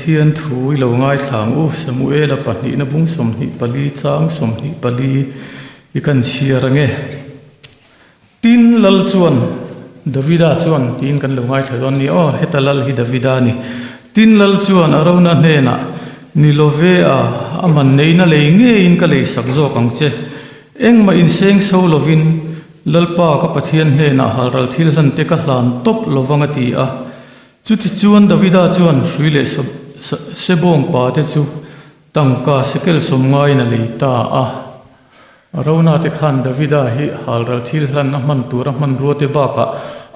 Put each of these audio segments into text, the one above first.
Pathian thu i lo ngaithla ang u, Samuela pahnihna bung 24 chang 24 i kan chhiar ang e. Tin, Lal chuan, Davida chuan, tiin kan lo ngaithla dawn ni aw, heta Lal hi Davida a ni. Tin, Lal chuan Arona hnenah, Ni lo ve a, a man neihna lei ngeiin ka leisak zawk ang che. Engmah inseng so lovin, Lalpa ka Pathian hnenah halral thil hlan te ka hlan tawp lovang a ti a. Chutichuan Davida chuan hrui leh sebawng pa te chu tangka sekel sawm ngaiin a lei ta a. Arona te khan Davida hi halral thil hlan a hman tur a hmanrua te bakah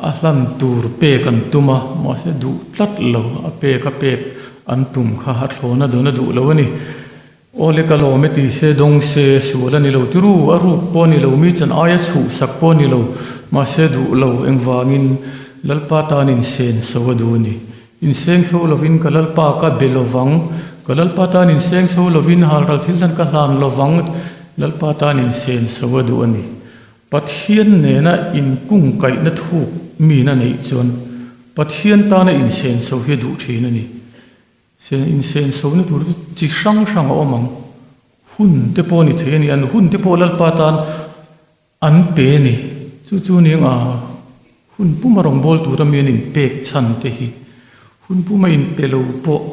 a hlan tur pek an tum a, mahse duh tlat lo a pek a pek an tum kha a thlawn a dawn a duh lo a ni. Aw le ka lawm e ti se dawng se sual a ni lo tiru, a ruk pawh a ni lo, mi chan aia chhuhsak pawh a ni lo, mahse duh lo engvangin Lalpa tan insen so a duh a ni. Inseng so lovin ka Lalpa ka be lovang, ka Lalpa tan inseng so lovin halral thil hlan ka hlan lovang, Lalpa tan insen so a duh a ni. Pathian nena inkungkaihna thuk min a neih chuan Pathian tana insen so hi a duh thin a ni. Se insen sona tur chu chi hrang hrang a awm ang. Hun te pawh a ni thei a ni, an hun te pawh Lalpa tan an pe a ni. Chu chu ning a hun puma rawngbâwl tura mi an inpek chhan te hi hun puma inpe lo pawh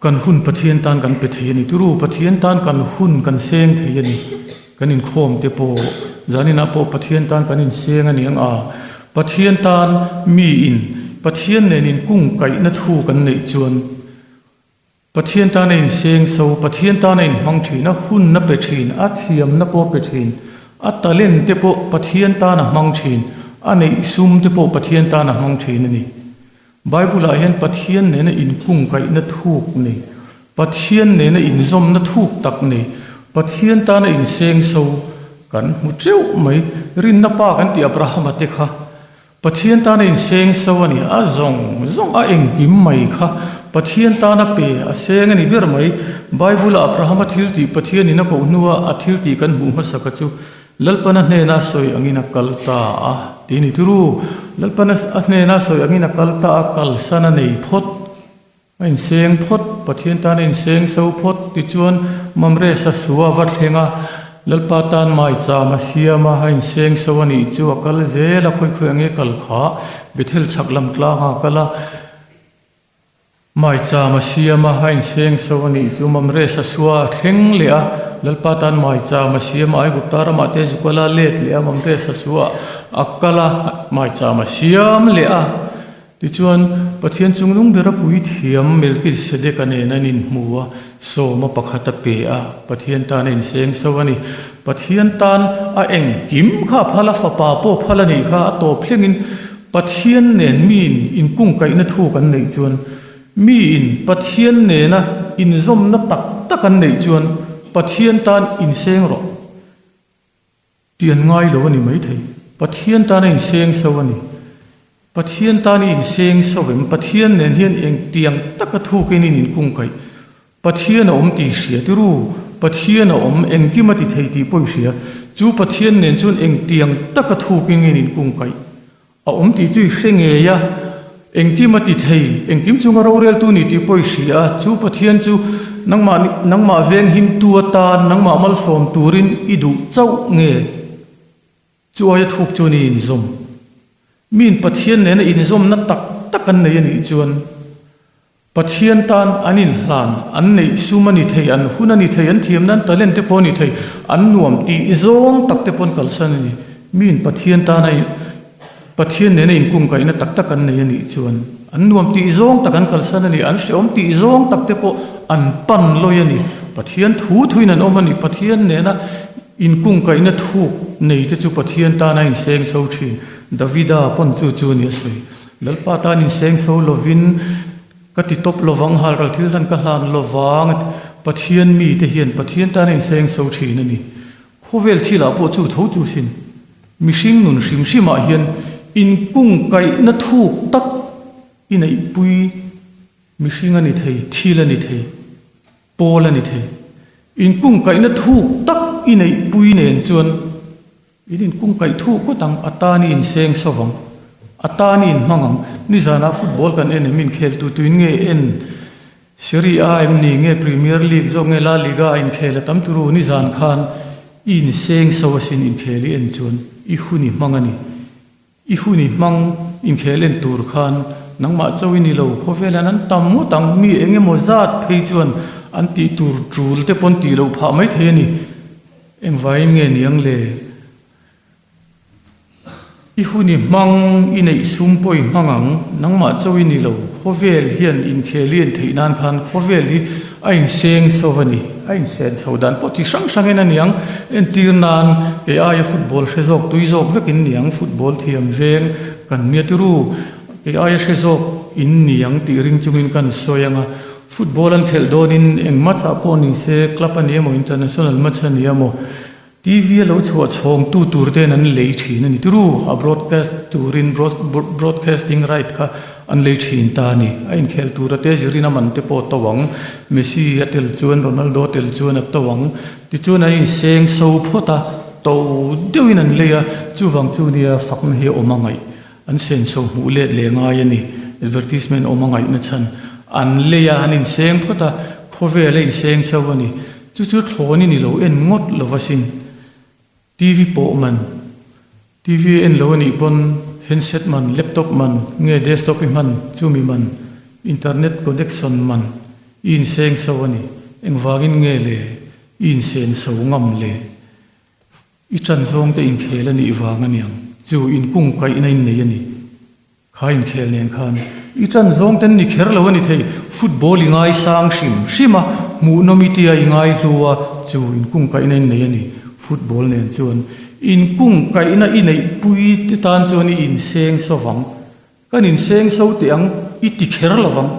kan hun Pathian tan kan pe thei a ni. Turu Pathian tan kan hun kan seng thei a ni. Kan inkhawm te pawh zaninah pawh Pathian tan kan inseng a ni ang a, Pathian tan miin Pathian nen inkungkaihna thu kan neih chuan Pathian tan a inseng so, Pathian tan a inhmang thin, a hunna pe thin, a thiamna pawh pe thin, a talent te pawh Pathian tan a hmang thin, a neih sum te pawh Pathian tan a hmang thin a ni. Bible-ah hian Pathian nena inkungkaihna thuk nei, Pathian nena inzawmna thuk tak nei, Pathian tana insengso kan hmu teuh mai. Rinna pa kan tih Abrahama te kha Pathian tana insengso a ni, a zawng zawng a engkim mai kha Pathian tana pe a seng a ni ber mai. Bible-ah Abrahama thiltih Pathianin a koh hnua a thiltih kan hmuh hmasaka chu Lalpana hnena sawi angin a kal ta a, ti ni turu. Lalpana a hnena sawi angin a kal ta a, kalsan a nei phawt, a inseng phawt, Pathian tan a inseng so phawt. Tichuan, Mamresa sua va thleng a, Lalpa tan maicham a siam a, a inseng so a nih chu a kal zel a, khawi khawi ange kal kha, Bethel chhak lam tlangah a kal a. Maicham a siam a, a inseng so a nih chu Mamres a sua a thleng leh a, Lalpa tan maicham a siam a, Aigupta ramah te zu kal a, let leh a, Mamres a sua a kal a, maicham a siam leh a. Tichuan, Pathian chungnung ber a puithiam Melkisedeka nen an inhmu a, sawma pakhat a pe a, Pathian tan a inseng so a ni. Pathian tan a engkim kha a phal a, fapa pawh a phal a nih kha, a tawp thlengin Pathian nen miin inkungkaihna thu kan neih chuan, miin Pathian nena inzawmna tak tak an neih chuan Pathian tan inseng rawh tih an ngai lo a ni maithei. Pathian tana inseng so a ni. Pathian tan i inseng so em? Pathian nen hian engtiang taka thukin in inkungkaih? Pathian a awm tih hria ti ru, Pathian a awm engkim a ti thei tih pawh i hria. Chu Pathian nen chuan engtiang taka thukin nge in kungkaih a awm tih chu i hre ngei a, engkim a ti thei, engkim chunga roreltu ni tih pawh i hria a, chu Pathian chu nangmah nangmah venghimtu atan, nangmah malsawm turin i duh chauh nge? Chu aia thuk chu ni inzawm. Miin Pathian nena inzawmna tak tak an nei a nih chuan Pathian tan an inhlan, an neih sum a ni thei, an hun a ni thei, an thiamna, an talent te pawh a ni thei, an nuam tih zawng tak te pawh an kalsan a ni. Miin Pathian tana Pathian nena inkungkaihna tak tak an nei a nih chuan an nuam tih zawng tak an kalsan a ni, an hrehawm tih zawng tak te pawh an pan lawi a ni. Pathian thu thuin an awm a ni. Pathian nena Inkungkaihna thuk nei te chu Pathian tan a inseng so thin. Davida pawn chu chu a ni a sawi. Lalpa tan inseng so lovin ka ti tawp lovang, halral thil hlan ka hlan lovang a ti. Pathian mi te hian Pathian tan a inseng so thin a ni. Khawvel thilah pawh chu tho chu sin. Mihring nun hrim hrimah hian inkungkaihna thuk tak i neihpui mihring a ni thei, thil a ni thei. Pawl a ni thei. Inkungkaihna thuk tak i neih pui nen chuan in inkungkaih thuk ngawt ang, a tan i inseng so vang, a tan i inhmang ang. Nizanah football kan en em, inkhel tu tuin nge en? Serie A em ni nge Premier League zawk nge La Liga a inkhel a tam turu nizan khan i inseng so asin inkhel i en chuan i hun i hmang a ni. I hun i hmang inkhel en tur khan nangmah chauh i ni lo, khawvel an an tam ngawt ang, mi eng emaw zat phei chuan an tih tur tul te pawn tih loh phah mai thei a ni. Engvaiin nge niang le? I hun i hmang i neih sum pawh i hmang ang, nangmah chauh i ni lo, khawvel hian inkhel i en theih nan khan khawvel hi a inseng so a ni. A insen chho dan pawh chi hrang hrangin a niang, entir nan kei aia football hre zawk tui zawk vek in niang, football thiam veng kan nia tiru, kei aia hre zawk in niang tih ring chungin kan sawi ang a, football an khelh dawnin eng match ah pawh ni se, club a ni emaw international match a ni emaw, TV a lo chhuah chhawng tu tur ten an lei thin a ni turu, a broadcast turin broadcasting right kha an lei thin ta a ni. A inkhel tura te zirin a man te pawh a to ang, Messi a tel chuan Ronaldo a tel chuan a to ang, tichuan an inseng so phawt a, to deuhin an lei a, chuvang chu nia fakna hi a awm a ngaih, an senso hmuh let leh ngai a ni, advertisement awm a ngaihna chhan an lei a, an inseng phawt a, khawvel a inseng so a ni. Chu chu thlawn i ni lo en ngawt lo va sin. TV pawh man, TV en lo a nih pawn handset man, laptop man, nge desktop i hman chumi man, internet connection man i inseng so a ni. Engvangin nge le i insen so ngam le? I chan zawng te inkhel a nih vang a niang. Chu inkungkaihna in nei a ni. Kha inkhel nen khan i chan zawng ten ni kher lo a ni thei, football i ngai sang hrim hrim a, hmuhnawm i tia i ngai hlu a, chu inkungkaihna in nei a ni. Football nen chuan inkungkaihna i neih pui te tan chuan i inseng so vang. Kan inseng so teh ang i ti kher lo vang.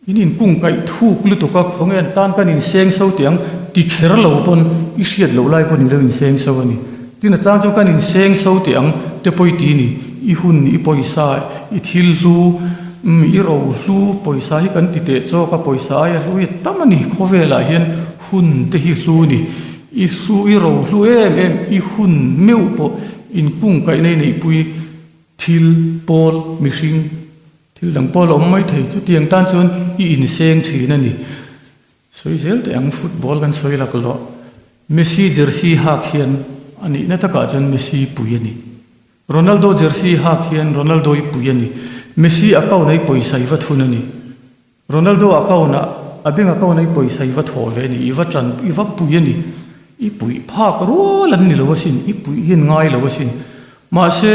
In inkungkaih thuk lutuk a, khawnge an tan kan inseng so teh ang ti kher lo pawn i hriat loh lai pawh ni lo inseng so a ni. Tin a chang chuan kan inseng so teh ang te pawi ti ni, i hun, i pawisa, i thil hlu, umm i ro hlu pawisa hi kan ti teh chawk a, pawisa aia hlu hi a tam a ni, khawvelah hian hun te hi hlu a ni, i hlu, i ro hlu em em, i hun meuh pawh inkungkaihna i neihpui thil, pawl, mihring. Thil dang pawh a la awm mai thei, chutiang tan chuan i inseng thin a ni. Sawi zel teh ang, football kan sawi lak loh. Messi jersey hak hian a nihna takah chuan Messi pui a ni. Ronaldo jersey hak hian Ronaldo i pui a ni. Messi account-a i pawisa i va thun a ni. Ronaldo account-ah a bank account-a i pawisa i va thawh ve a ni, i va tan, i va pui a ni. I puih phak rual an ni lo asin, i puih hian ngai lo asin. Mahse.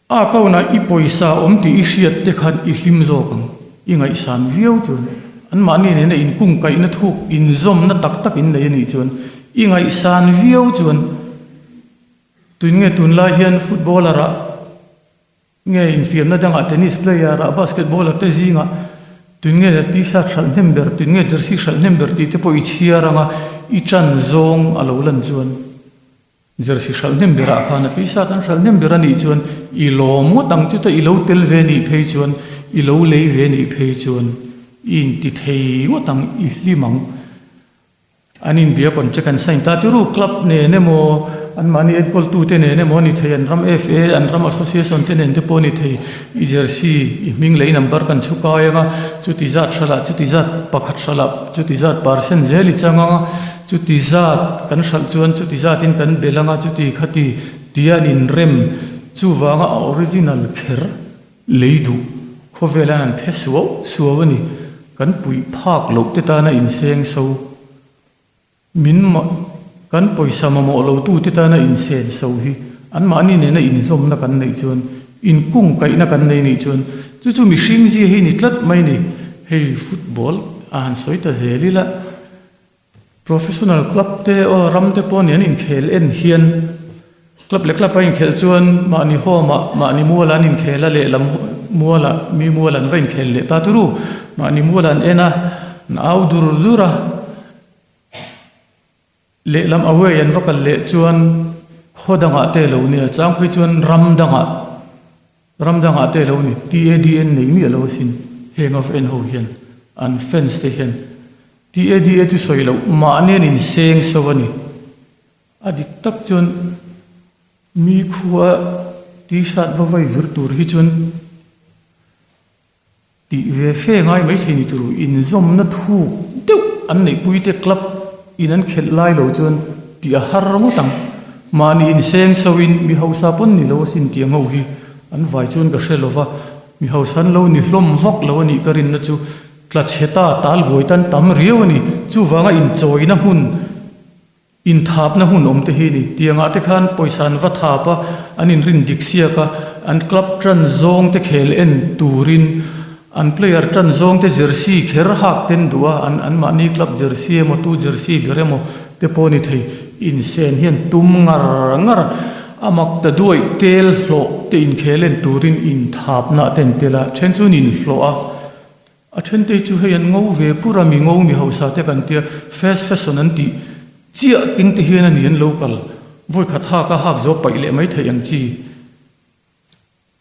A account-ah i pawisa awm tih i hriat te khan i hlim zawk ang. I ngaihsan viau chuan anmahni nena inkungkaihna thuk inzawmna tak tak in nei a nih chuan i ngaihsan viau chuan tuin nge tunlai hian footballer-ah nge infiamna dangah tennis player-ah basketballer te zingah tuin nge t-shirt hralh hnem ber tuin nge jersey hralh hnem ber tih te pawh i chhiar anga i chan zawng a lo lan chuan Jersey hralh hnem berah khan a t-shirt an hralh hnem ber a nih chuan i lawm ngawt ang chuta i lo tel ve nih phei chuan i lo lei ve nih phei chuan i inti thei ngawt ang i hlim ang. An inbia contract an sign ta tiru club nen emaw anmahni enkawltute nen emaw a ni thei an ram FA an ram association te nen te pawh a ni thei i jersey i hming leh i number kan chhu kai ang a chuti zat hralh ah chuti zat pakhat hralh ah chuti zat percent zel i chang ang a. Chuti zat kan hralh chuan chuti zatin kan bel anga chuti khati tia an inrem chuvanga a original kher lei duh khawvelan an phe suau suau a ni. Kan puih phak loh te tana inseng so min kan pawisa mamawh lo tu te tana insen so hi anmahni nena inzawmna kan neih chuan inkungkaihna kan nei nih chuan chu chu mihring zia hi ni tlat mai ni. Hei football a han sawi ta zel ila. Professional club te aw ram te pawh nen inkhel en hian club leh club a inkhelh chuan mahni home ah mahni mual an inkhel a lehlam mual ah mi mual an va inkhel leh ta turu mahni mual an en a an au dur dur a lehlam away an va kal leh chuan khaw dangah te lo nia changpui chuan ram dangah Ram dangah te lo ni, TADN nei miah lo asin, heng of en ho hian, an fans te hian TADA chu sawi loh mahni an inseng so a ni. A dik tak chuan mi khua t-shirt va vai vir tur hi chuan. Tih ve fe ngai maithei ni turu inzawmna thuk deuh an neihpuite club in an khelh lai lo chuan tih a har ngawt ang. Mahni inseng soin mi hausa pawn ni lo asin tih ang ho hi an vai chuan ka hre lova, mi hausa an lo ni hlawm vak lo a nih ka rinna chu tla chhe ta tal buai tan tam riau a ni. Chuvanga inchawina hmun Inthapna hun awm te hi ni. Tiangah te khan pawisa an va thap a, an inrin dik siak a, an club tan zawng te khel en turin an player tan zawng te jersey kher hak ten duh a, an anmahni club jersey emaw tu jersey ber emaw te pawh ni thei. Insen hian tum ngar ngar a mak ta duaih tel hlawh te inkhel en turin inthapna te an tel a, then chuan inhlawh a. A thente chu hei an ngo ve pur a, mi ngo mi hausa te kan tia, fast fashion an tih chiah ting te hian a ni an lo kal. Vawi khat hak a hak zo paih leh mai theih ang chi.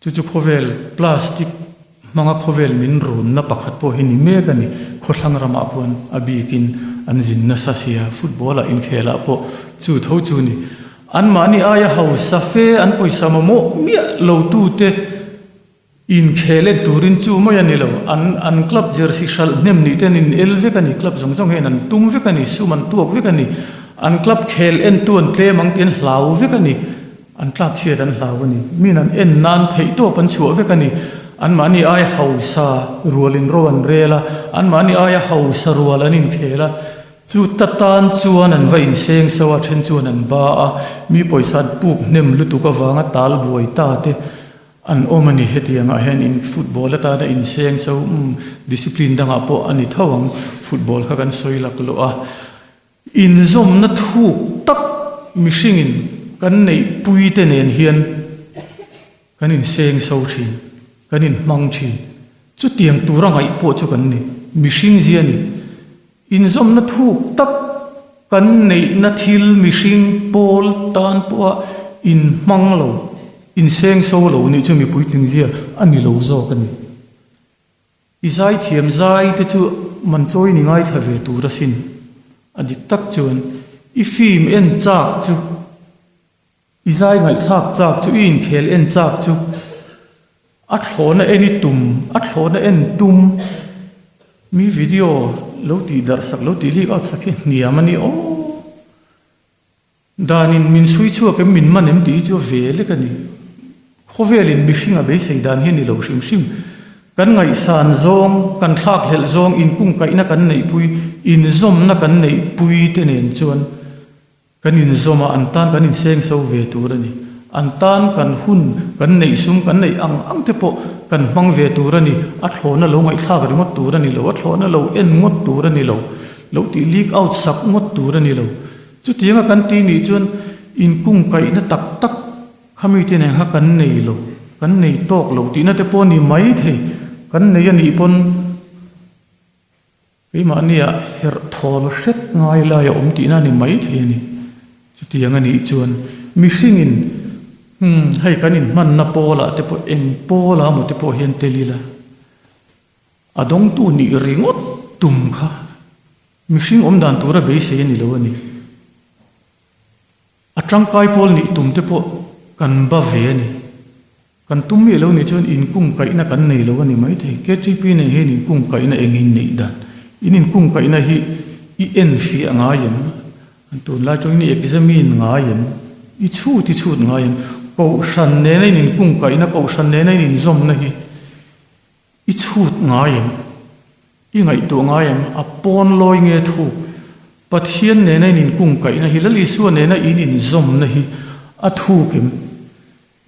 Chu chu khawvel plastic hmanga khawvel min runna pakhat pawh hi ni mek a ni. Khawthlang ramah khuan a bikin an zin nasa sia, football ah inkhelah pawh chu tho chu ni. Anmahni aia hausa fe an pawisa mamawh miah lo tute Inkhel en turin chu mai a ni lo, an an club jersey hralh hnem nih ten in el vek a ni, club zawng zawng hian an tum vek a ni, sum an tuak vek a ni, an club khel entu an tlem ang tih an hlau vek a ni, an tlak chhiat an hlau a ni, min an en nan theih tawp an chhuah vek a ni, anmahni aia hausa rual in ro an rel a, anmahni aia hausa rual an inkhel a, chu ta tan chuan an va inseng so a, then chuan an ba a, mi pawisa an puk hnem lutuk avanga tal buai ta te. An awm a ni, hetiang ah hian in football atana inseng so umm discipline dangah pawh a ni tho ang, football kha kan sawi lak loh a, inzawmna thuk tak mihringin kan neih pui te nen hian kan inseng so thin, kan inhmang thin, chutiang tura ngaih pawh chu kan ni, mihring zia ni. Inzawmna thuk tak kan neihna thil mihring pawl tan pawha inhmang lo, insengso lo nih chu mipui tlingzia a ni lo zawk a ni. I zaithiam zai te chu man chawi ni ngaithla ve tur asin. A dik tak chuan i film en chak chu. I zai ngaihthlak chak chu, i inkhel en chak chu, a thlawhna en i tum, a thlawhna en tum, mi video lo tih darh sak, lo tih leak out sak hi hniam a ni aw. Danin min sui chhuak em, min man em tih hi chu a ve lek a ni. Khawvelin mihring a beisei dan hi a ni lo hrim hrim. Kan ngaihsan zawng, kan thlakhlelh zawng, inkungkaihna kan neihpui, inzawmna kan neihpui te nen chuan, Kan inzawm a, an tan kan inseng so ve tur a ni. An tan kan hun, kan neih sum, kan neih ang ang te pawh kan hmang ve tur a ni. A thlawhna lo ngaihthlak ringawt tur a ni lo, a thlawhna lo en ngawt tur a ni lo, lo tih leak out sak ngawt tur a ni lo. Chutianga kan ti nih chuan inkungkaihna tak tak khami te nen kha kan nei lo, kan nei tawk lo tihna te pawh a ni mai thei. Kan nei a nih pawn. Keimahnia herh thawl hret ngai lai a awm tihna a ni mai thei a ni. Chutiang a nih chuan mihringin umm hei kan inhmanna pawlah te pawh eng pawlah maw te pawh hian tel ila a dawngtu nih ringawt tum kha mihring awm dan tura beisei a ni lo a ni. A tangkai pawl nih tum te pawh kan ba ve a ni. Kan tum miah lo nih chuan inkungkaihna kan nei lo a ni maithei. KTP nei hian inkungkaihna eng in neih dan? In inkungkaihna hi i enfiah ngai em? An tunlai tawngin i examine ngai em? I chhut i chhut ngai em? Kohhran nena in inkungkaihna, kohhran nena in inzawmna hi i chhut ngai em? I ngaihtuah ngai em? A pawn lawi nge thuk? Pathian nena in inkungkaihna hi, Lal Isua nena in inzawmna hi a thuk em?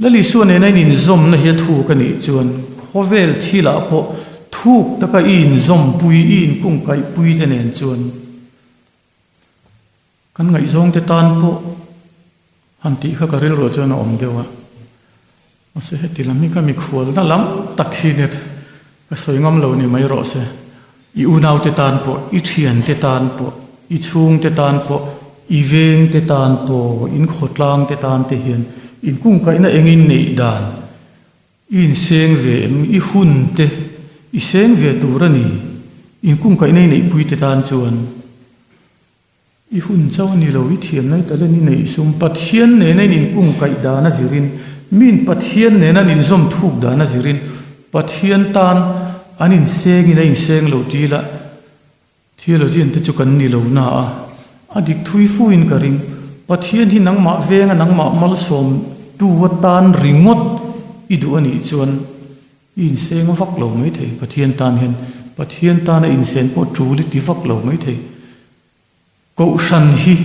Lal Isua nena in inzawmna hi a thuk a nih chuan khawvel thilah pawh thuk taka i inzawmpui, i inkungkaihpui te nen chuan kan ngaihzawngte tan pawh han tih kha ka rilruah chuan a awm deuh a. Mahse heti lam hi ka mikhualna lam tak hi nia ka sawi ngam lo ni mai rawh se. I unaute tan pawh, i thiante tan pawh, i chhungte tan pawh, i vengte tan pawh, in khawtlangte tan te hian inkungkaihna engin neih dan i inseng ve em? I hun te i seng ve tur a ni. Inkungkaihna i neihpuite tan chuan. I hun chauh a ni lo, i thiamna i talent i neih sum Pathian nena in inkungkaih dan a zirin, miin Pathian nena an inzawm thuk dan a zirin, Pathian tan An insengin a inseng lo ti ila theologian te chu kan ni lo na a, a dik thui fu in ka ring. Pathian hi nangmah venga nangmah malsawm tu atan ringawt i duh a nih chuan i inseng vak lo mai thei. Pathian tan hian Pathian tana insen pawh tul i ti vak lo mai thei. Kohhran hi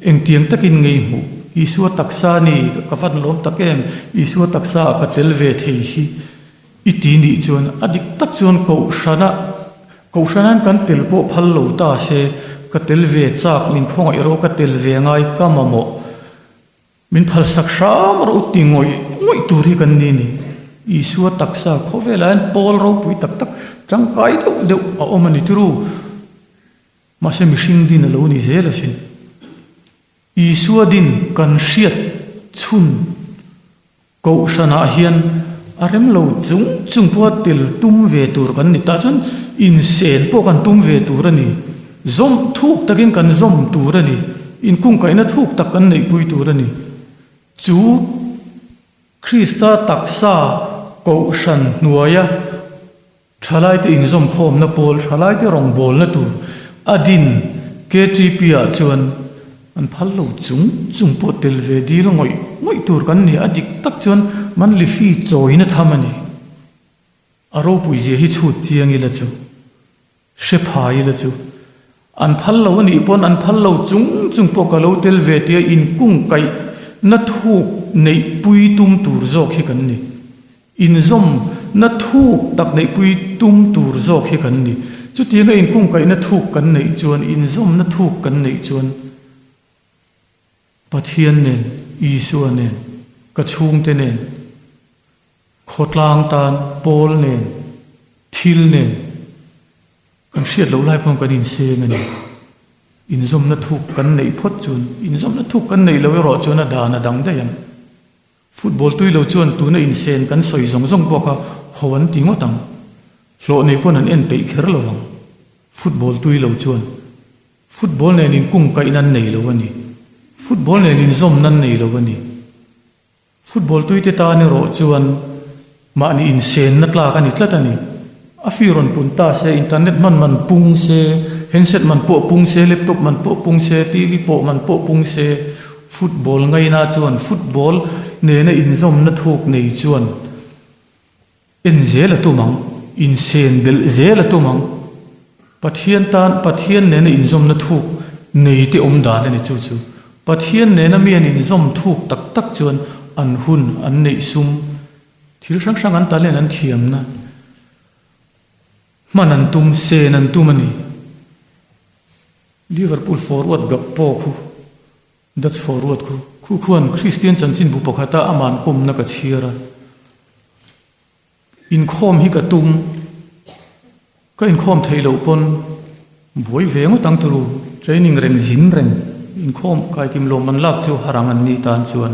engtiang takin ngei hmuh? Isua taksa ni ka van lawm tak em? Isua taksa ah ka tel ve thei hi i ti nih chuan a dik tak chuan Kohhrana Kohhranain kan tel pawh phal lo ta se ka tel ve chak min khawngaih rawh ka tel ve ngai ka mamawh Min phalsak hram rawh u ti ngawih ngawih tur hi kan ni ni. Isua taksa khawvelah hian pawl ropui tak tak tangkai deuh deuh a awm a ni turu. Mahse mihring din a lo ni zel asin. Isua din kan hriat chhun Kohhranah hian a rem lo chung chung pawha tel tum ve tur kan ni tah chuan insen pawh kan tum ve tur a ni. Zawm thuk takin kan zawm tur a ni. Inkungkaihna thuk tak kan neihpui tur a ni. Chu Krista taksa Kohhran hnuaia Thalaite inzawmkhawmna pawl thalaite rawngbawlna tur a din KTP ah chuan an phal lo chung chung pawh tel ve dil ngawih ngawih tur kan ni. A dik tak chuan monthly fee chawina tham a ni. A ropui zia hi chhut chiang ila chu, hre phai ila chu. An phal lo a nih pawn an phal lo chung chung pawh ka lo tel ve tia inkungkaih na thuk neih pui tum tur zawk hi kan ni. Inzawm na thuk tak neih pui tum tur zawk hi kan ni. Chutianga inkungkaih na thuk kan neih chuan, inzawm na thuk kan neih chuan Pathian nen, Isua nen, ka chhungte nen, khawtlang tan, pawl nen, thil nen, Kan hriat loh lai pawn kan inseng a ni. Inzawmna thuk kan neih phawt chuan, inzawmna thuk kan neih loh erawh chuan a dan a dang daih ang. Football tui lo chuan tuna insen kan sawi zawng zawng pawh kha ho an ti ngawt ang. Hlawh nei pawn an en peih kher lo vang. Football tui lo chuan football nen inkungkaihna an nei lo a ni. Football nen inzawmna an nei lo a ni. Football tuite tan erawh chuan mahni insenna tlak a ni tlat a ni. A fee rawn pun ta se, internet hman man pung se, handset man pawh pung se, laptop man pawh pung se, TV pawh man pawh pung se, football ngaina chuan football nena inzawmna thuk nei chuan En zel a tum ang, insen belh zel a tum ang. Pathian tan Pathian nena inzawmna thuk nei te awm dan a ni chu chu. Pathian nena mi an inzawm thuk tak tak chuan an hun, an neih sum, thil hrang hrang an talent an thiamna hman an tum, sen an tum a ni. Liverpool forward Gakpo khu Dutch forward khu khu khuan Kristian chanchinbu pakhata aman kawmna ka chhiar a, inkhawm hi ka tum, ka inkhawm theih loh pawn buai ve ngawt ang turu, training reng zin reng, inkhawm kaikim lawm an lak chu harang an ni tan chuan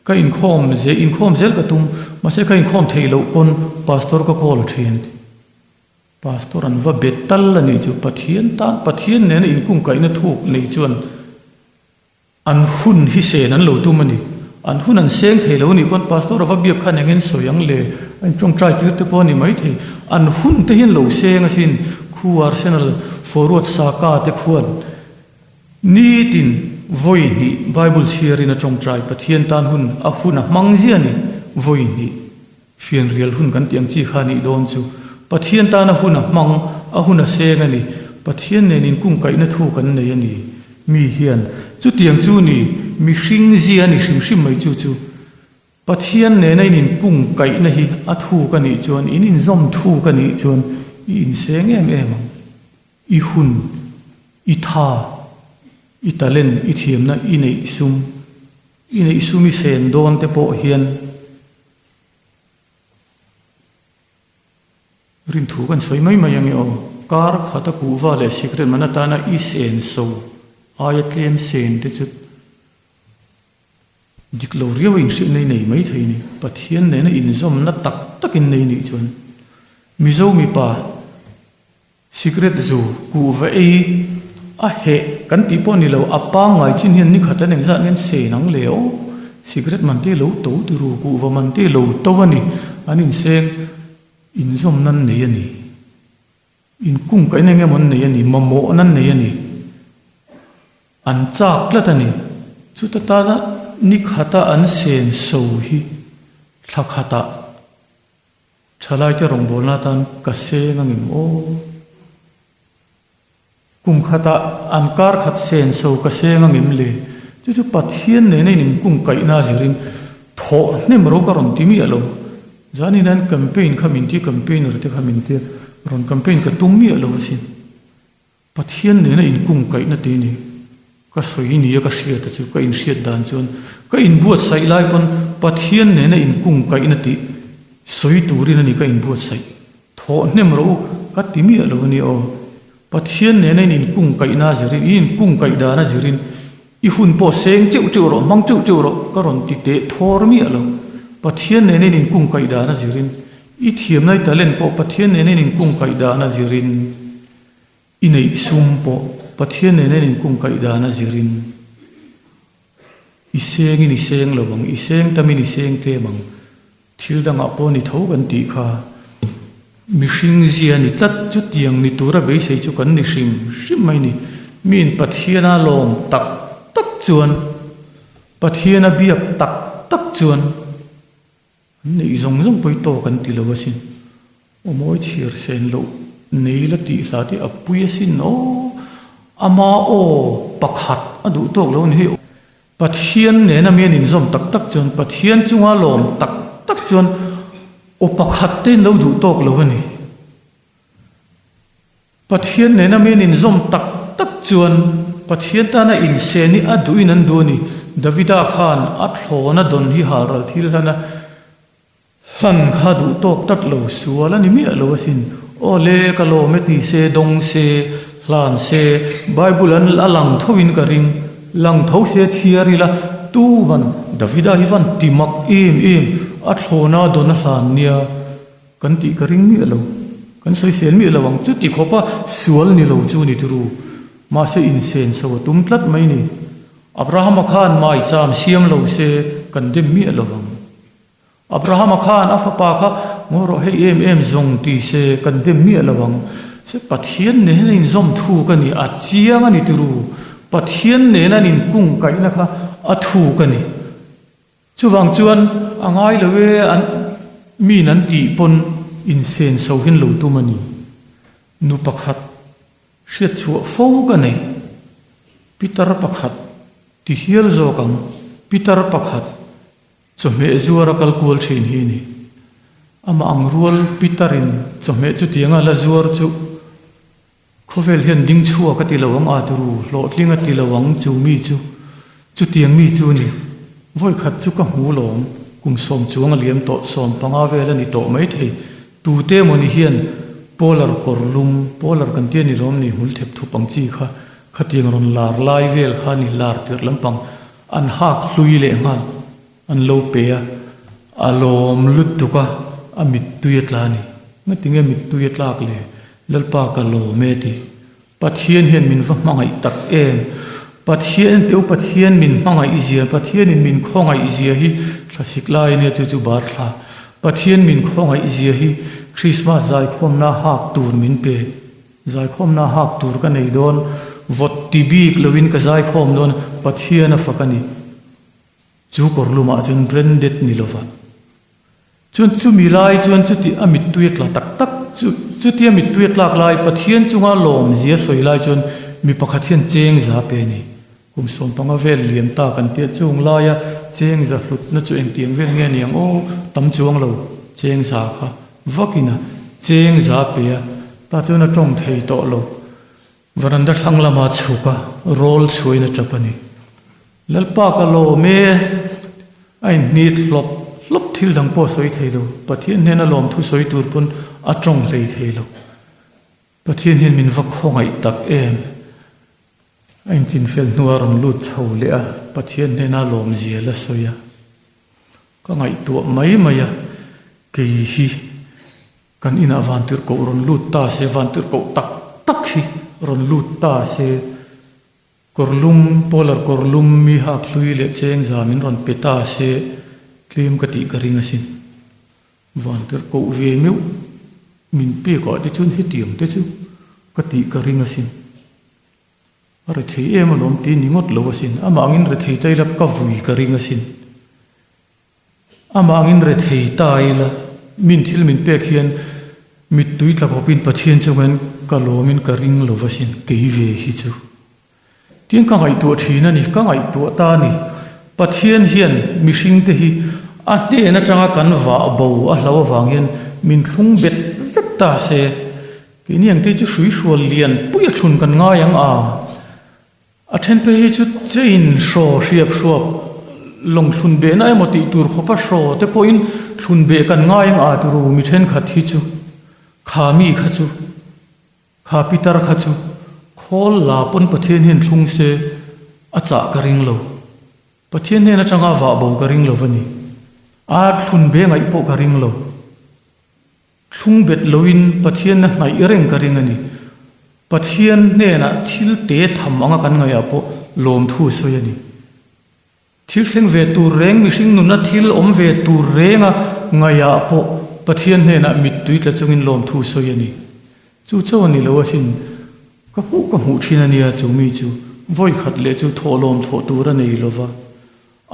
ka inkhawm ze inkhawm zel ka tum, mahse ka inkhawm theih loh pawn pastor ka call thin. Pastor an va bet tal a nih chu Pathian tan Pathian nena inkungkaihna thuk nei chuan an hun hi sen an lo tum a ni. An hun an seng thei lo a nih pawn Pastor a va biak khan engin sawi ang le a intawngtai tir te pawh a ni mai thei. An hun te hian lo seng asin khu Arsenal forward Saka te khuan nitin vawi hnih Bible chhiarin a tawngtai Pathian tan hun a hun a hmang zia a ni vawi hnih. Fianrial hun kan tih ang chi kha nih dawn chu Pathian tana hun a hmang, a hun a seng a ni. Pathian nen inkungkaihna thu kan nei a ni. Mi hian chutiang chu ni, mihring zia a ni hrim hrim mai chu chu. Pathian nena in inkungkaihna hi a thuk a nih chuan, in inzawm thuk a nih chuan i inseng em em ang. I hun, i tha, i talent, i thiamna, i neih sum, i neih sum i sen dawn te pawh hian, Rinthu kan sawi mai mai ange aw. Kar khata kuhva leh sikret man atana i sen so aia tlem sen te chu dik lo riau a inhriatna i nei mai thei ni. Pathian nena inzawmna tak tak in nei nih chuan Mizo mipa Sikret zu kuhva ei a heh kan tih pawh ni lo, a pangngai chin hian nikhat an engzat ngen sein ang le aw. Sikret man te lo to tiru, kuhva man te lo to a ni, an inseng inzawm nan nei a ni. Inkungkaihna eng emaw an nei a ni, mamawhna an nei a ni. An chak tlat a ni. Chuta tana ni khata an sen so hi thla khatah thalaite rawngbawlna atan ka seng ang em aw? Kum khatah an kar khat sen so ka seng ang em le? Chu chu Pathian nena in inkungkaihna zirin thawh hnem ro ka rawn ti miah lo. Zanin an campaign kha min ti, campaigner te kha min ti a, rawn campaign ka tum miah lo asin. Pathian nena inkungkaihna ti ni. Ka sawi nia ka hriat a chu, ka inhriat dan chuan ka inbuatsaih lai pawn Pathian nena inkungkaihna tih sawi turin a ni ka inbuatsaih. Thawh hnem rawh u, ka ti miah lo a nia aw. Pathian nena in inkungkaihna a zirin, in inkungkaih dan a zirin i hun pawh seng teuh teuh rawh, hmang teuh teuh rawh ka rawn ti teh thawr miah lo. Pathian nena in inkungkaih dan a zirin, i thiamna i talent pawh Pathian nena in inkungkaih dan a zirin, I neih sum pawh Pathian nena in inkungkaih dan a zirin i sengin i seng lo ang, i seng tamin i seng tlem ang. Thil dangah pawh ni tho kan tih kha mihring zia ni tlat chutiang ni tura beisei chu kan ni hrim hrim mai ni. Miin Pathiana lawm tak tak chuan, Pathiana biak tak tak chuan, An neih zawng zawng pawi tawk an ti lo asin. Aw mawi chhiar sen loh nei la tih hla te a pui asin aw. Ama aw pakhat a duh tawk lo a ni hei. Pathian nena mi an inzawm tak tak chuan Pathian chunga lawm tak tak chuan aw pakhat te in lo duh tawk lo a ni. Pathian nena mi an inzawm tak tak chuan Pathian tana insen hi a duhin an duh a ni. Davida khan a thlawna dawn hi halral thil hlan a, hlan kha duh tawk tlat lo, sual a ni miah lo asin. Aw le, ka lawm e ti se, dawng se, hlan se, Bible an a lang thoin ka ring, lang tho se chhiar ila, tu van Davida hi van ti mak em em, a thlawna dawn a hlan nia. Kan tih ka ring miah lo. Kan sawisel miah lo ang. Chuti khawpa sual ni lo chu ni turu. Mahse insen so a tum tlat mai ni. Abrahama khan maicham siam lo se kan dem miah lo vang. Abrahama khan a fapa kha ngaw rawh hei em em zawng ti se kan dem miah lo ang. Se Pathian nen a inzawm thuk a ni, a chiang a ni turu. Pathian nena an inkungkaihna kha a thuk a ni. Chuvang chuan a ngai lo e an miin an tih pawn insen so hian lo tum a ni. Nu pakhat hriat chhuah fo ka nei. Pitar pakhat ti hial zawk ang. Pitar pakhat chawhmeh zuar a kal kual thin hi a ni. Amah ang rual Pitarin chawhmeh chutianga la zuar chu Khawvel hian ding chhuak a ti lo ang a turu, hlawhtling a ti lo ang chu mi chu chutiang mi chu ni. Vawikhat chu ka hmu lawm, kum sawm chuang a liam tawh, 15 vel a ni tawh maithei. Tute mawni hian polar kawr lum, polar kan tia ni lawm ni, hmul thep thup ang chi kha, khatiang rawn lar lai vel kha ni, lar tirh lampang an hak hlui leh nghal an lo pe a, a lawm lutuk a, a mittui a tla a ni. Ngatinge mittui a tlak le? Lalpa ka lawm e ti. Pathian hian min va hmangaih tak em? Pathian teu Pathian min hmangaih zia, Pathianin min khawngaih zia hi thlasik lai ania chu chu bar thla. Pathian min khawngaih zia hi Krismas zaikhawmna hak tur min pe. Zaikhawmna hak tur ka nei dawn, vawt ti bik loin ka zaikhawm dawn, Pathian a fak a ni. Chu kawr lumah chuan branded ni lova. Chuan chumi lai chuan chuti a mittui a tla tak tak chu chutia mittui a tlak lai Pathian chunga lawmzia sawi lai chuan mi pakhat hian cheng za pe a ni. Kum 15 vel liam ta kan tia chung laia cheng za hlutna chu engtiang vel nge niang aw tam chuang lo cheng za kha vakin a cheng za pe a ta chuan a tawng thei tawh lo. Varanda thlang lama chhuk a rawl chhuain a tap a ni. Lalpa ka lawm e, a inhnit hlawp hlawp thil dang pawh sawi thei lo. Pathian hnena lawmthu sawi tur pawn a tawng hlei thei lo. Pathian hian min va khawngaih tak em. A inchinfel hnuah a rawn lut chho leh a, Pathian hnena lawmzia la sawi a. Ka ngaihtuah mai mai a, kei hi Kan inah vantirhkoh rawn lut ta se, vantirhkoh tak tak hi rawn lut ta se, kawrlum, polar kawrlum mi hak hlui leh cheng za min rawn pe ta se, tlem ka tih ka ring asin. Vantirhkoh ve meuh min pek ah te chuan hetiang te chu. Ka tih ka ring asin. A rethei em alawm ti ni ngawt lo asin. Amah angin rethei ta ila ka vui ka ring asin. Amah angin rethei ta ila min thil min pek hian mittui tla khawpin Pathian chungin ka lawmin ka ring lo asin kei ve hi chu. Tin ka ngaihtuah thin a ni, ka ngaihtuah ta a ni. Pathian hian mihringte hi a hnen atanga kan vah bo a hlo avang hian min thlung bet vek ta se. Keini ang te chu hrui hrual lian pui a thlun kan ngai ang a. A then phei hi chu chain hraw hriap hruap lawng thlun behna emaw tih tur khawpa hraw te pawhin thlun beh kan ngai ang a turu mi thenkhat hi chu kha mi kha chu Kha Peter kha chu khawl la pawn Pathian hian thlung se a chah ka ring lo. Pathian hnen atanga vah bo ka ring lo va ni. A thlun be ngaih pawh ka ring lo. Thlung bet loin Pathianna hnaih reng ka ring a ni. Pathian hnenah thil te tham anga kan ngaihah pawh lawmthu a sawi a ni. Thil thleng ve tur reng, mihring nuna thil awm ve tur renga ngaihah pawh Pathian hnenah mittui tla chungin lawmthu sawi a ni. Chu chauh a ni lo asin, ka hmuh ka hmuh thin a nia chu mi chu vawi khat leh chu thawhlawm thawh tur a nei lo va,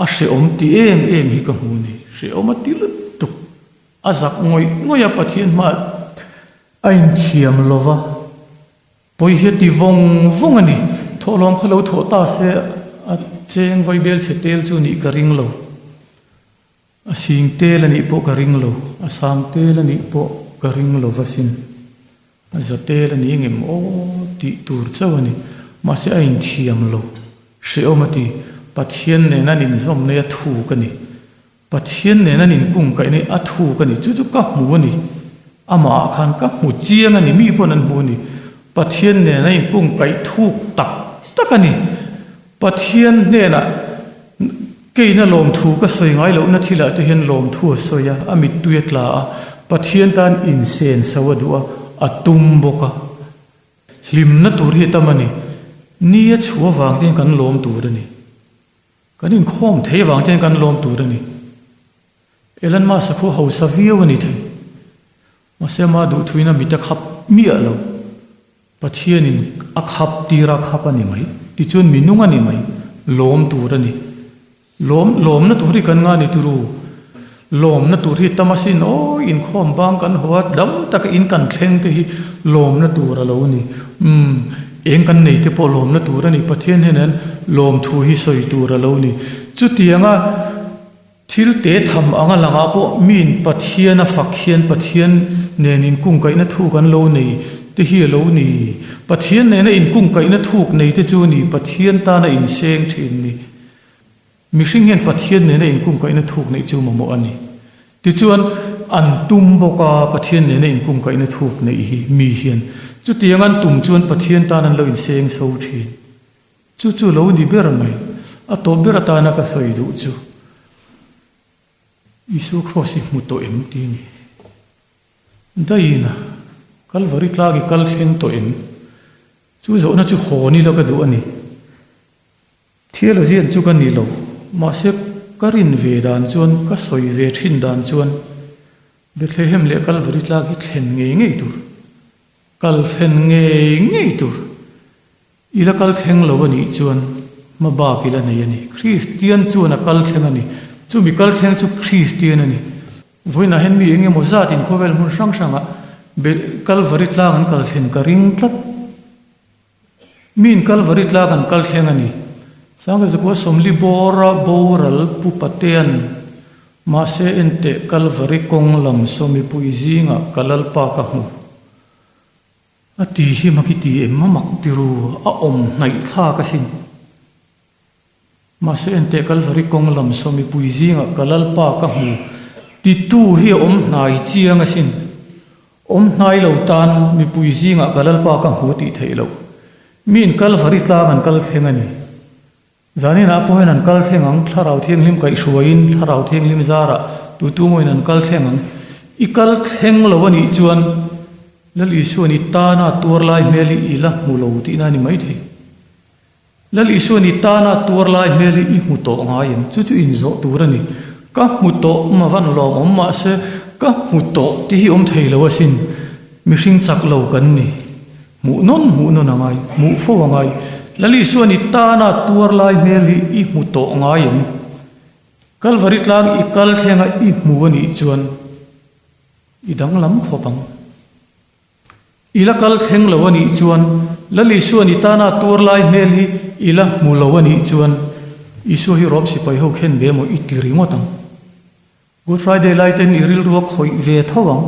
a hrehawm ti em em hi ka hmu a ni, hrehawm a ti lutuk, a zak ngawih ngawih a Pathian hmaah a inthiam lo va. Pawi hi a ti vawng vawng a ni. Thawhlawm kha lo thawh ta se a cheng vaibel chhe tel chu nih ka ring lo. A sing tel a nih pawh ka ring lo. A sang tel a nih pawh ka ring lo va sin. A za tel a ni engem aw tih tur chauh a ni. Mahse a inthiam lo. Hrehawm a ti. Pathian nen an inzawm nei a thuk a ni. Pathian nen an inkungkaih nei a thuk a ni. Chu chu ka hmu a ni. Amah ah khan ka hmu chiang a ni. Mi pawn an hmu a ni. Pathian nen a inkungkaih thuk tak tak a ni. Pathian hnenah keina lawmthu ka sawi ngai lohna thilah te hian lawmthu a sawi a, a mittui a tla a, Pathian tan insen so a duh a, a tum bawk a. Hlimna tur hi a tam a ni. Ni a chhuah avang te hian kan lawm tur a ni. Kan inkhawm thei avang te hian kan lawm tur a ni. Elon Musk a khu hausa viau a ni thei. Mahse ama duhthuin a mit a khap miah lo. Pathianin a khap tir a khap a ni mai. Tichuan mi nung a ni mai. Lawm tur a ni. Lawm, lawmna tur hi kan nga ni turu. Lawmna tur hi tam asin aw, inkhawm bang kan haw a, dam taka in kan thleng te hi lawmna tur a lo ni. Umm, eng kan nei te pawh lawmna tur a ni, Pathian hian lawmthu hi sawi tur a lo ni. Chutianga thil te tham anga langah pawh miin Pathian a fak hian Pathian nen inkungkaihna thuk an lo nei te hi a lo ni. Pathian nena inkungkaihna thuk nei te chu ni, Pathian tana inseng thin ni. Mihring hian Pathian nena inkungkaihna thuk neih chu mamawh a ni. Tichuan, an tum bawk a, Pathian nena inkungkaihna thuk neih hi mi hian. Chutiang an tum chuan Pathian tan an lo inseng so thin. Chu chu lo ni ber mai. A tawp ber atana ka sawi duh chu, Isua Kraws hi hmu tawh em ti ni. Daiin a, Kalvari tlak i kal thleng tawh em? Chu zawhna chu haw ni la ka duh a ni. Theologian chu ka ni lo, mahse ka rin ve dan chuan, ka sawi ve thin dan chuan Bethlehem leh Kalvari tlak hi thlen ngei ngei tur, kal thlen ngei ngei tur. I la kal thleng lo a nih chuan hma bak i la nei a ni. Kristian chuan a kal thleng a ni. Chumi kal thleng chu Kristian a ni. Vawiinah hian mi eng emaw zatin khawvel hmun hrang hrangah Kalvari tlang an kal thlen ka ring tlat. Miin Kalvari tlak an kal thleng a ni. Sangkazakua Sawmli bawra boral Pu Patea'n mahse enteh Kalvari kawng lam sawmipui zingah ka Lalpa ka hmu. A ti hi mak i ti em a mak tiru a awm hnaih thlak asin. Mahse enteh Kalvari kawng lam sawmipui zingah ka Lalpa ka hmu titu hi a awm hnai chiang asin. Awm hnai lo tan mipui zingah ka Lalpa ka hmu tih theih loh. Miin Kalvari tlang an kal thleng a ni. Zaninah pawh hian an kal thleng ang, Thlarau Thianghlim kaihhruaiin Thlarau Thianghlim zarah tutu mawiin an kal thleng ang. I kal thleng lo a nih chuan Lal Isuan i tana tuar lai hmel hi i la hmu lo tihna a ni maithei. Lal Isuan i tana tuar lai hmel hi i hmu tawh ngai em? Chu chu inzawh tur a ni. Ka hmu tawh ma van lawm awm mahse ka hmu tawh tih hi awm thei lo asin. Mihring chak lo kan ni. Hmuh nawn hmuh nawn a ngai, hmuh fo a ngai. Lal Isuan i tana tuar lai hmel hi i hmu tawh ngai em? Kalvari tlang i kal thlenga i hmu a nih chuan i danglam khawp ang. I la kal thleng lo a nih chuan Lal Isuan i tana tuar lai hmel hi i la hmu lo a nih chuan Isua hi Rom sipai ho khen ve maw i ti ringawt ang. Good Friday lai ten i rilru a khawih ve tho ang.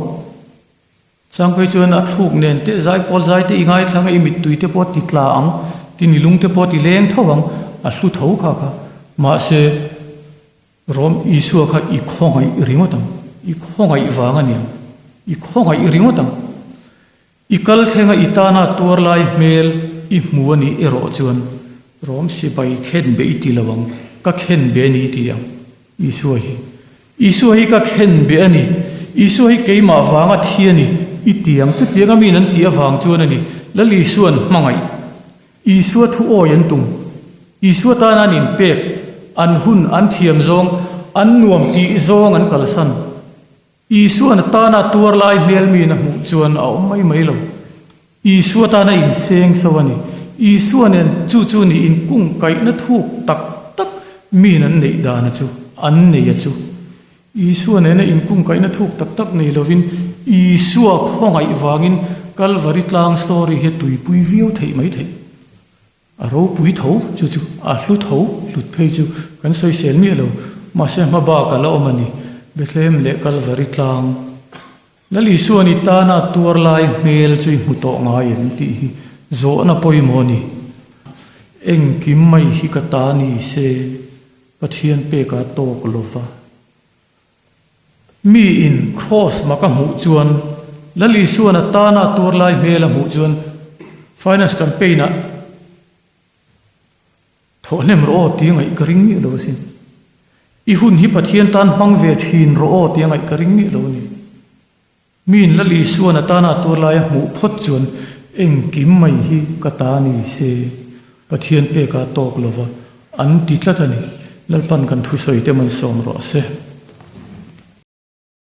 Changphei chuan a thluk nen te zaipawl zai te i ngaithlang a i mittui te pawh ti tla ang, ti ni lung te pawh ti leng tho ang, a hlu tho kha kha. Mahse, Rom Isua kha i khawngaih ringawt ang, i khawngaih vang a niang, i khawngaih ringawt ang. I kal thlenga i tana tuar lai hmel i hmu a nih erawh chuan Rom sipai khen be i ti lo ang, ka khen be a ni i ti ang. Isua hi. Isua hi ka khen be a ni. Isua hi keimah vanga thi a ni i ti ang. Chutiang a miin an tih avang chuan a ni. Lal Isua'n hmangaih. Isua thu awi an tum. Isua tana an inpek, an hun, an thiam zawng, an nuam tih zawng an kalsan. Isua'n a tana tuar lai hmel miin a hmuh chuan a awm mai mai lo. Isua tana inseng so a ni. Isua nen chu chu ni inkung kaihna thuk tak tak miin an neih dan a chu, an nei a chu. Isua nena inkung kaihna thuk tak tak nei lovin Isua khawngaih vangin Kalvari tlang story hi a tuipui viau theih mai theih. A ropui tho, chu chu a hlu tho, hlut phei chu kan sawisel miah lo. Mahse hma bak a la awm a ni. Bethlehem leh Kalvari tlang. Lal Isuan i tana tuar lai hmel chu i hmu tawh ngai em tih hi zawhna pawimawh a ni. Engkim mai hi ka ta ni se Pathian peka tawk lo va. Mi in Cross mak a hmuh chuan Lal Isuan a tana tuar lai hmel a hmuh chuan Finance campaign ah thawh hnem rawh aw tia ngaih ka ring miah lo asin. I hun hi Pathian tan hmang ve thin rawh aw tia ngaih ka ring miah lo a ni. Mi in Lal Isuan a tana tuar lai a hmuh phawt chuan engkim mai hi ka ta ni se Pathian peka tawk lova an ti tlat a ni. Lalpan kan thusawi te man sawm rawh se.